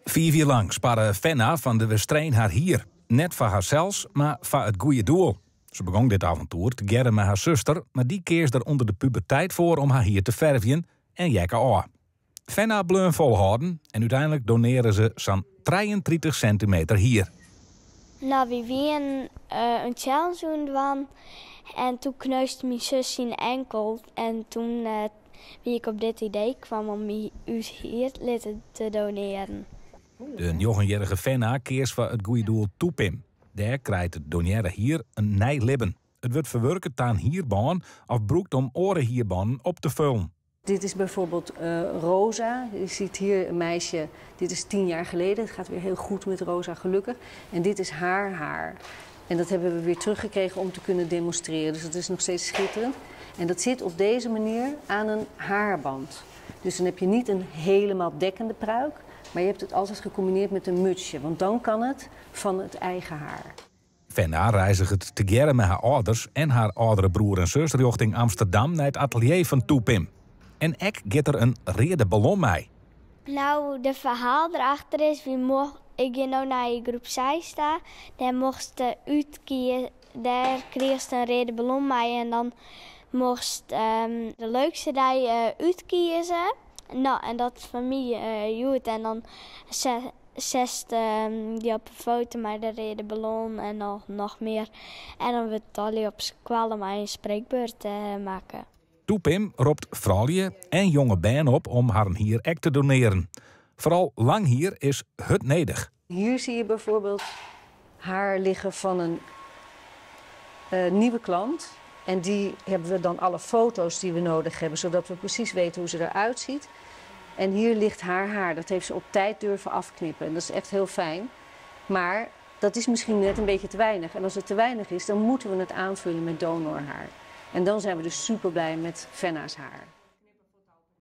Fiif jier lang sparre Fenna fan de Westreen har hier. Net foar harsels, mar foar it goede doel. Se begûn dit avontoer tegearre mei har suster, mar dy keas der ûnder de puberteit foar om har hier te fervjen en heakke ôf. Fenna bleaun folhâlden en úteinlik donearre se sa'n 33 sintimeter hier. No, wy wienen in challenge oan it dwaan en toen kneuste myn sus syn enkel en toen wie ik op dit idee kwam om my ús hier litte te donearen. De njoggenjierrige Fenna keas foar it goede doel Toepim. Dêr krijt it donearre hier in nij libben. It wurdt ferwurke ta in hierbân of brûkt om oare hierbannen op te fullen. Dit is bijvoorbeeld Rosa. Je ziet hier een meisje, dit is 10 jaar geleden. Het gaat weer heel goed met Rosa, gelukkig. En dit is haar haar. En dat hebben we weer teruggekregen om te kunnen demonstreren. Dus dat is nog steeds schitterend. En dat zit op deze manier aan een haarband. Dus dan heb je niet een helemaal dekkende pruik, maar je hebt het altijd gecombineerd met een mutsje. Want dan kan het van het eigen haar. Fenna reizget tegearre mei har âlders en har âldere broer en sus rjochting Amsterdam nei it atelier fan Toepim. En ek giet der in reade ballon mei. Nou, de ferhaal derachter is, wy mocht, ik gean no nei groep 6 ta. Dêr mochtst útkieze, dêr krigest in reade ballon mei en dan mochtst de leukste dei útkieze. No, en dat is foar my hjoed. En dan setst dy op 'e foto mei de reade ballon en noch mear. En dan wurdt it allegear op skoalle mei in spreekbeurt makke. Toepim ropt froulju en jonge bern op om harren hier ek te donearen. Foaral lang hier is hurd nedich. Hier zie je bijvoorbeeld haar liggen van een nieuwe klant. En die hebben we dan alle foto's die we nodig hebben, zodat we precies weten hoe ze eruit ziet. En hier ligt haar haar. Dat heeft ze op tijd durven afknippen. En dat is echt heel fijn. Maar dat is misschien net een beetje te weinig. En als het te weinig is, dan moeten we het aanvullen met donorhaar. En dan zijn we dus super blij met Fenna's haar.